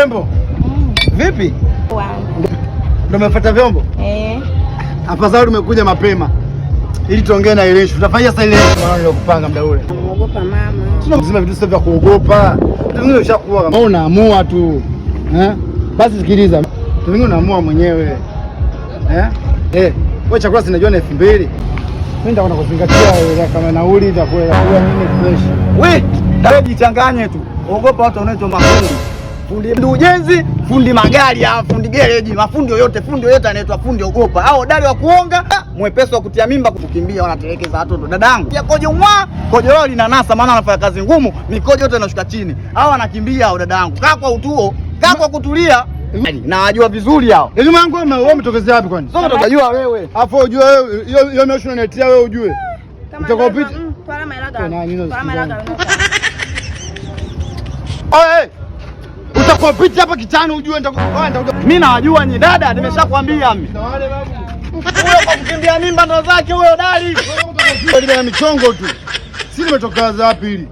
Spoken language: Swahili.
Mrembo. Vipi? Ndio umefuata vyombo? Eh. Afadhali umekuja mapema ili tuongee na ile issue. Tutafanya sasa ile issue maana nilokupanga muda ule. Muogopa mama. Sio mzima vitu sio vya kuogopa. Vitu vingine ushakuwa kama unaamua tu. Eh? Basi sikiliza. Vitu vingine unaamua mwenyewe. Eh? Eh, wewe chakula sinajua ni 2000. Mimi nitakwenda kuzingatia ile kama nauli za kula kula nini fresh. We, wewe jichanganye tu. Ogopa watu wanaitwa mafundi. Fundi ujenzi, fundi magari, fundi gereji, mafundi yoyote, fundi yoyote anaitwa fundi ogopa. Au hodari wa kuonga, mwepesi wa kutia mimba, kukimbia, wanatelekeza watoto. Dadangu, ya kojo mwa, kojo lao linanasa maana anafanya kazi ngumu, mikojo yote inashuka chini. Hao wanakimbia hao dadangu. Kaa kwa utuo, kaa kwa kutulia. Na wajua vizuri hao. Elimu yangu wewe umetokezea wapi kwani? Sio utajua wewe. Afu ujue wewe hiyo hiyo mioshi unaniletea wewe ujue. Utakopita. Oye! Utakopita hapa kichani ujue nitakuwa. Mimi nawajua nyi dada, nimeshakwambia mimi. Huyo kwa kukimbia mimba ndo zake huyo dali. Ile na michongo tu. Si nimetoka wapi hili?